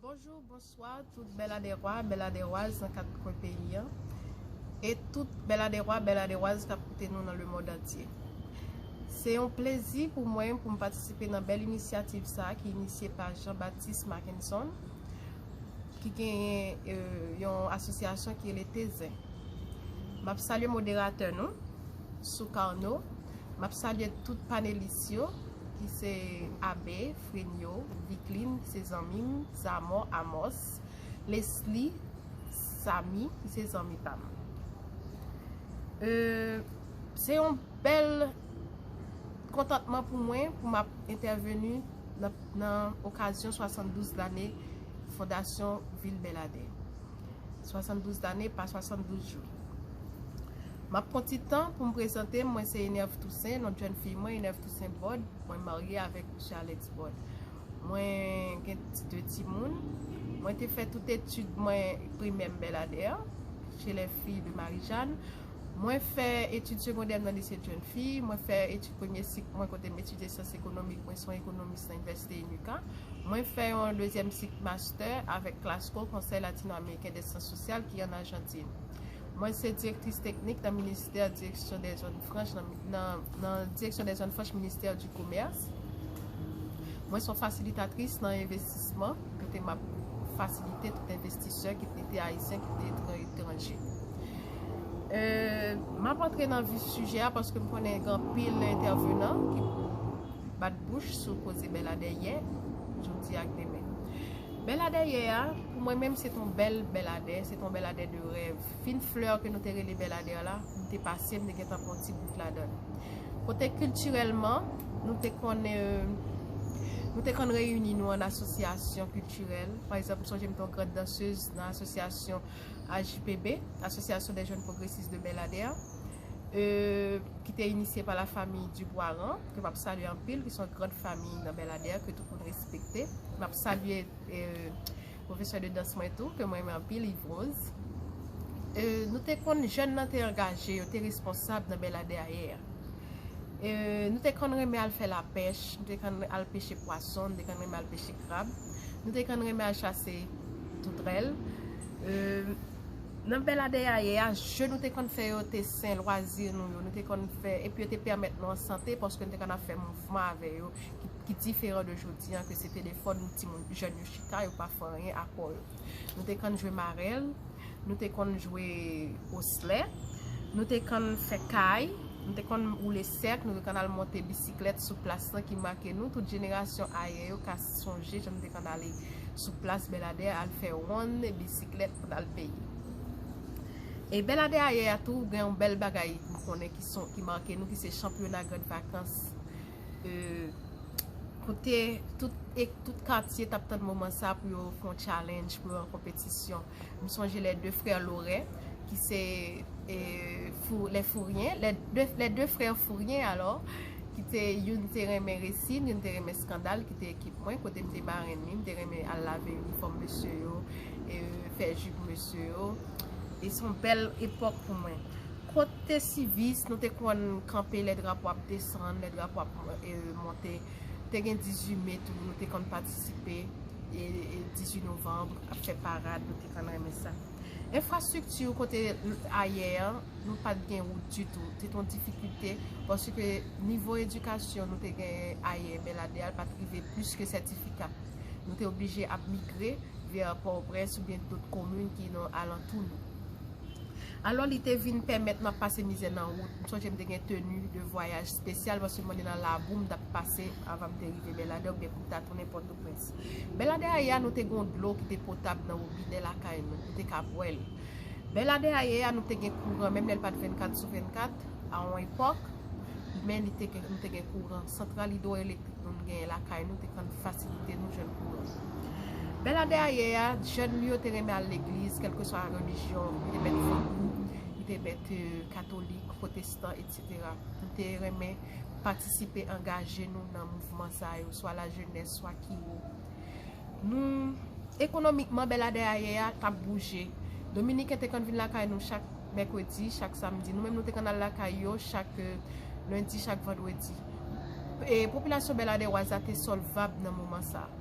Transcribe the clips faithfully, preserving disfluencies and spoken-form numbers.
Bonjou, bonswa, tout Bèladèwa, Bèladèwaz nan kat kwen peyi an. E tout Bèladèwa, Bèladèwaz k ap koute nou nan lemonn antye. Se yon plezi pou mwen pou m patisipe nan bèl inisyativ sa a ki inisye pa Jean Baptiste Mackenson, ki genyen, euh, yon asosyasyon ki rele Tezen. M ap salye moderatè nou, Soukarno. M ap salye tout panelis yo, ki se Abe, Frenyo, Viklin, se zanmi m, Zamò, Amos, Leslie, Samy, ki se zanmi pa m. Euh, se yon bèl kontantman pou mwen pou m ap entèveni nan, nan okazyon swasanndouz lane Fondasyon Vil Bèladè. Swasanndouz lane pa swasanndouz jou. M ap pran ti tan pou m prezante m. Mwen se Enève Toussaint, non jèn fi mwen, Enève Toussaint Bòd. Mwen marye avèk Mesye Alex Bòd. Mwen gen ti, de timoun. Mwen te fè tout etid mwen primè m Bèladè, chez les filles de Marie-Jeanne. Mwen fè etid segondè m nan lise jèn fi. Mwen fè etid premye sik mwen kote m etidye syans ekonomik. Mwen se yon ekonomis nan Inivèsite UNICA. Mwen fè yon dezyèm sik mastè avèk CLASCO, Conseil Latino-Américain des Sciences Sociales, ki an Ajantin. Mwen se direktris teknik nan ministè direksyon dè zòn franch, nan, nan, nan direksyon dè zòn franch ministè di komès. Mwen se yon fasilitatris nan envestisman, kote m ap fasilite tout envestisè, kit li te ayisyen, kit li te etranje. Euh, m ap antre nan vif sijè a paske m konnen gen anpil entèvenan ki pou bat bouch sou koze Bèladè yè, jodi ak demen. Bèladè yè a, pou mwen menm, se t on bèl Bèladè, se t on Bèladè de rèv. Fin flè ke nou te rele Bèladè la, m te pase, m te gentan pran ti bout ladan l. Kote kiltirèlman, nou te konn, euh, nou te konn reyini nou an asosyasyon kiltirèl. Pa egzanp, m sonje m te yon grand dansez nan asosyasyon A J P B, Association des Jeunes Progressistes de Bèladè, euh, ki te inisye pa la famille Duboiran, ke m ap salye anpil, ki se yon grand fami nan Bèladè, ke tout moun respekte. M ap salye, euh, pwofesè de dans mwen tou, ke mwen renmen anpil, Yves Rose. Euh, nou te konn jèn nan te angaje, yo te responsab nan Bèladè ayè a. Euh, nou te konn renmen al fè lapèch, nou te konn al peche pwason, nou te konn renmen al peche krab, nou te konn renmen al chase toutrèl. Euh, nan Bèladè ayè a, je nou te konn fè yo te sen, lwazi nou yo, nou te konn fè, epi yo te pèmèt nou an sante, paske nou te konn ap fè mouvman avè yo, ki, ki diferan de jodi an, ke se telefòn timoun, jèn yo chita, yo pa fè anyen a kò yo. Nou te konn jwe marèl, nou te konn jwe oslè, nou te konn fè kay, nou te konn woule sèk, nou te konn al monte bisiklèt sou plas lan ki make nou. Tout jenerasyon ayè yo ka sonje jan nou te konn ale sou plas Bèladè, al fè wonn, bisiklèt, pou n al peye. E Bèladè ayè a tou, gen yon bèl bagay m konnen ki son, ki make nou, ki se chanpyona Grand Vacances. Euh, kote tout, e tout katye t ap tann moman sa pou yo fè yon challenge, pou yo an konpetisyon. M sonje les deux frères Lorrain, ki se, eh, Fou-, les Fouriens, les deux, les deux frères Fouriens, alò, ki te, youn te renmen resin, youn te renmen eskandal, ki te ekip mwen, kote m te marenn li, m te renmen al lave inifòm mesye yo, e fè jip mesye yo. E se yon bèl epòk pou mwen. Kote sivis, nou te konn kanpe lè drapo ap desann, lè drapo ap, eh, monte. Te gen dizuit me tou, nou te konn patisipe, e, e dizuit novanm, ap fè parad, nou te konn renmen sa. Enfrastrikti kote ayè an, nou pa t gen wout ditou. Se te yon difikilte, paske nivo edikasyon nou te gen ayè Bèladè a, l pa t rive plis ke sètifika. Nou te oblije ap migre vè Pòtoprens oubyen dòt komin ki nan alantou nou. Alò, li te vin pèmèt m ap pase mizè nan wout. M sonje m te gen teni de vwayaj espesyal, paske m annik nan labou m t ap pase anvan m te rive Bèladè oubyen pou m ta tounen Pòtoprens. Bèladè ayè a, nou te gen yon dlo ki te potab nan wobinè lakay nou. Nou te ka bwè l. Bèladè ayè a, nou te gen kouran, menm lè l pa t vennkat sou vennkat, a yon epòk, men li te gen, nou te gen kouran. Santral idwoelektrik nou genyen lakay nou te konn fasilite nou jwenn kouran. Bèladè ayè a, jèn li yo te renmen al legliz, kèlkeswa relijyon, li te mèt vodou, li te mèt, euh, katolik, pwotestan, etsetera. Nou te renmen patisipe, angaje nou nan mouvman sa yo, swa lajenès, swa kiwo. Nou, ekonomikman, Bèladè ayè a t ap bouje. Dominiken te konn vin lakay nou chak mèkredi, chak samdi. Nou menm, nou te konn al lakay yo chak, euh, lendi, chak vandredi. E popilasyon bèladèwaz la te sòlvab nan moman sa a.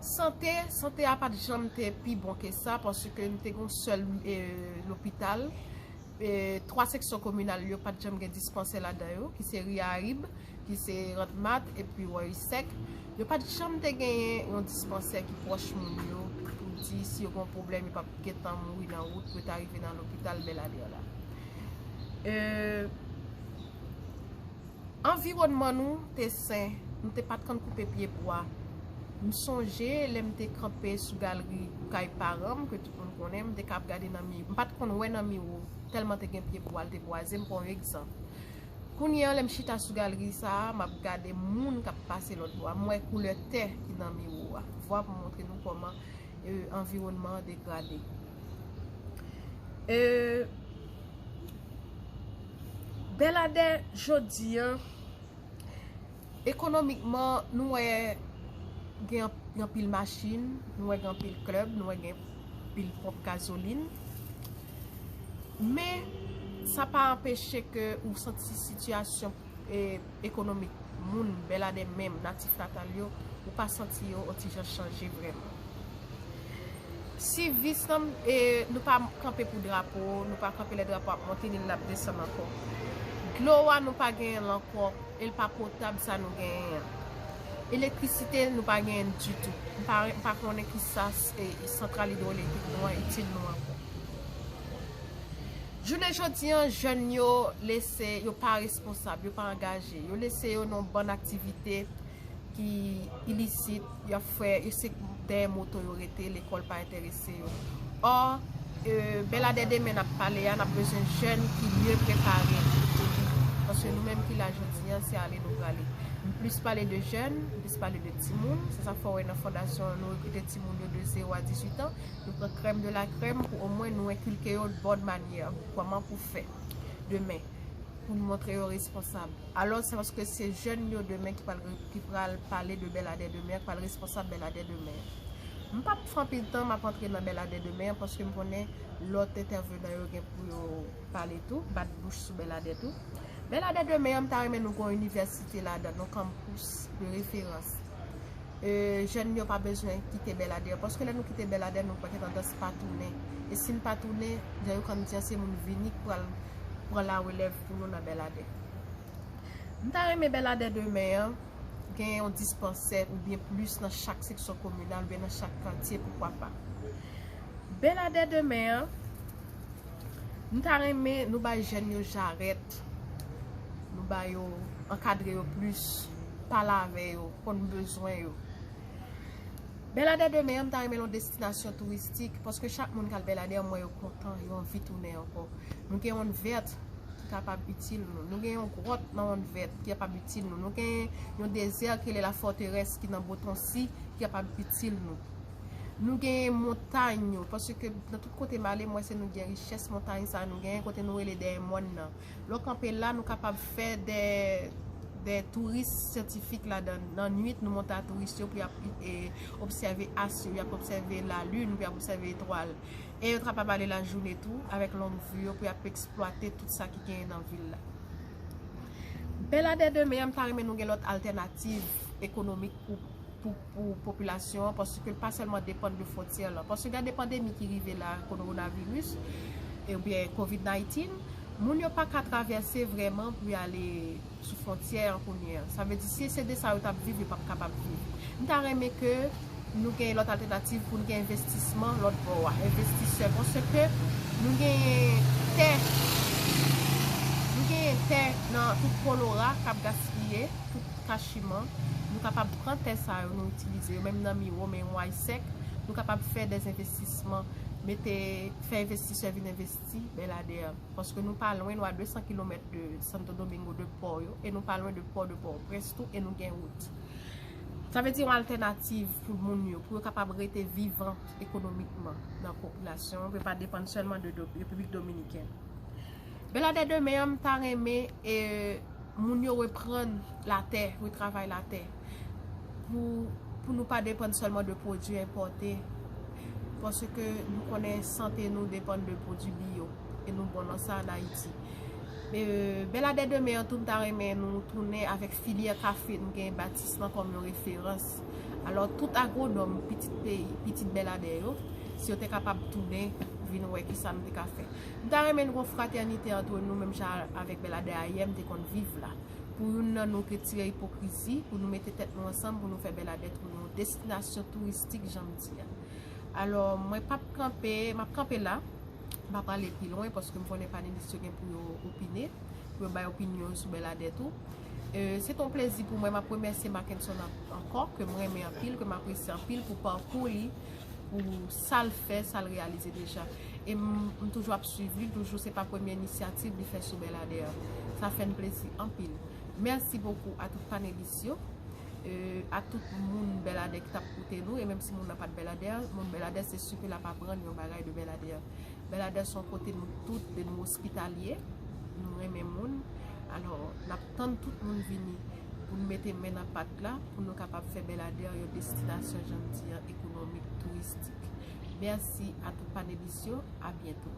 S, Sante, sante a pa t janm te pi bon ke sa, paske n te gen yon sèl, e, lopital. E, twa seksyon kominal yo pa t janm gen dispansè ladan yo, ki se Riarib, ki se Rantmat, epi Wayisèk. Yo pa t janm te genyen yon dispansè ki pwòch moun yo, pou di si yo gen yon pwoblèm, yo p ap gentan mouri nan wout pou yo ta rive nan lopital Bèladè la. E, Anviwònman nou te sen, nou te pa t konn koupe pye bwa. M sonje lè m te kanpe sou galri kay paran m, ke tout moun konnen, m te ka ap gade nan mi, m pa t konn wè nan miwo, tèlman te gen pye bwa, l te bwaze m, pran yon egzanp. Kounye a, lè m chita sou galri sa a, m ap gade moun k ap pase lòt bò a, m wè koulè tè ki nan miwo a. Vwa pou montre nou kòman, e, anviwònman an degrade. E, Bèladè jodi a, ekonomikman, nou wè gen anp-, gen anpil machin, nou wè gen anpil klèb, nou wè gen anpil ponp gazolin. Men, sa pa anpeche ke ou santi sitiyasyon, e, ekonomik moun Bèladè menm, natif natal yo, ou pa santi yo yon ti jan chanje vrèman. Si vis nan, e, nou pa kanpe pou drapo, nou pa kanpe lè drapo ap monte, ni l ap desann ankò. Dlo a nou pa genyen l ankò, e l pa potab sa nou genyen an. Elektrisite nou pa genyen l ditou. M pa, m pa konnen kisa s-, e, santral idwoelektrik nou an itil nou ankò. Jounen jodi an, jèn yo lese, yo pa responsab, yo pa angaje. Yo lese yo nan yon bann aktivite ki ilisit, y ap fè, yo se dèyè moto yo rete, lekòl pa enterese yo. Ò, e, Bèladè demen n ap pale a, n ap bezwen jèn ki mye prepare. Paske nou menm ki la jodi an, se ale nou prale. M plis pale de jèn, m plis pale de timoun. Se sa k fè w wè nan fondasyon an, nou rekrite timoun yo de zewo a dizuit an. Nou pran krèm de la krèm pou omwen nou enkilke yo bòn manyè, kòman pou fè demen, pou nou montre yo responsab. Alò, se paske se jèn yo demen ki pral, ki pral pale de Bèladè demen, ki pral responsab Bèladè demen. M p ap fè anpil tan, m ap antre nan Bèladè demen, paske m konnen lòt entèvenan yo gen pou yo pale tou, bat bouch sou Bèladè tou. Bèladè demen an, m ta renmen nou gen yon inivèsite ladan, yon kanpis de referans. E, jèn yo pa bezwen kite Bèladè, paske lè nou kite Bèladè, nou pa gen tandans pa tounen. E si n pa tounen, jan yo konn di an, se moun vini k pral pran larelèv pou nou nan Bèladè. M ta renmen Bèladè demen an, gen yon dispansè oubyen plis nan chak seksyon kominal oubyen nan chak katye, poukwa pa. Bèladè demen an, m ta renmen nou bay jèn yo jarèt, nou ba yo, ankadre yo plis, pale avè yo, konn bezwen yo. Bèladè demen an, m ta renmen l yon destinasyon touristik, paske chak moun k al Bèladè, m wè yo kontan, yo anvi tounen ankò. Nou gen yon vèt ki kapab itil nou. Nou gen yon gwòt nan yon vèt ki kapab itil nou. Nou gen yon dezè ki rele Lafòterès ki nan Botonsi ki kapab itil nou. Nou gen montay yo, paske nan tout kote m ale, m wè se nou gen richès montay sa, nou gen kote nou rele dèyè mòn nan. Lè w kanpe la, nou kapab fè de, de touris syantifik ladan. Nan nwit, nou monte a touris yo pou y ap, e, obsève asyo, y ap obsève lalin, pou y ap obsève etwal. E yo kapab ale lajounen tou, avèk long view yo, pou y ap eksplwate tout sa ki genyen nan vil la. Bèladè demen an, m ta renmen nou gen lòt altènativ ekonomik pou, pou, pou popilasyon an, paske l pa sèlman depann de fwontyè lan. Paske gade pandemi ki rive la, kowonaviris, e oubyen covid nineteen, moun yo pa ka travèse vrèman pou y ale sou fwontyè an kounye a. Sa vle di, si se de sa yo t ap viv, yo p ap kapab viv. M ta renmen ke nou gen lòt altènativ pou n gen envestisman lòt bò a, envestisè, paske nou genyen tè, nou genyen tè nan tout Kolora k ap gaspiye, tout Kachiman. Nou kapab pran tè sa yo, nou itilize yo, menm nan Miwo, men Wayisèk, nou kapab fè de envestisman, mete, fè envestisè vin envesti Bèladè. Paske nou pa lwen, nou a de san kilomèt de Santo Domingo, de pò yo, e nou pa lwen de pò de Pòtoprens tou, e nou gen wout. Sa vle di yon altènativ pou moun yo, pou yo kapab rete vivan ekonomikman nan popilasyon an, pou yo pa depann sèlman de do-, Repiblik Dominikèn. Bèladè demen an, m ta renmen, e, moun yo reprann latè, retravay latè, pou, pou nou pa depann sèlman de pwodui enpòte, paske nou konnen sante nou depann de pwodui biyo, e nou bon nan sa ann Ayiti. E, Bèladè demen an tou, m ta renmen nou tounen avèk filyè kafe, nou gen Batis lan kòm yon referans. Alò, tout agwonòm pitit peyi, pitit Bèladè yo, si yo te kapab tounen vin wè kisa nou te ka fè. M ta renmen n gon fratènite antre nou, menm jan avèk Bèladè ayè m te konn viv la. Pou youn nan nou retire ipokrizi, pou nou mete tèt nou ansanm, pou nou fè Bèladè tounen yon destinasyon touristik, jan m di a. Alò, mwen p ap kanpe, m ap kanpe la. M pa prale pi lwen paske m konnen panelis yo gen pou yo opine, pou yo bay opinyon yo sou Bèladè tou. E, se t on plezi pou mwen. M ap remèsye Mackenson an- ankò, ke m renmen anpil, ke m apresye anpil pou pakou li, pou sa l fè, sa l reyalize deja. E m, m toujou ap swiv li, toujou se pa premye inisyativ li fè sou Bèladè. Sa fè n plezi anpil. Mèsi bokou a tout panelis yo, e, a tout moun Bèladè ki t ap koute nou, e menm si moun nan pa t Bèladè, moun Bèladè se si ke l ap aprann yon bagay de Bèladè. Bèladè se yon kote nou tout de nou ospitalye, nou renmen moun. Alò, n ap tann tout moun vini pou n mete men nan pat la, pou nou kapab fè Bèladè yon destinasyon, jan m di an, ekonomik, touristik. Mèsi a tout panelis yo, a byento.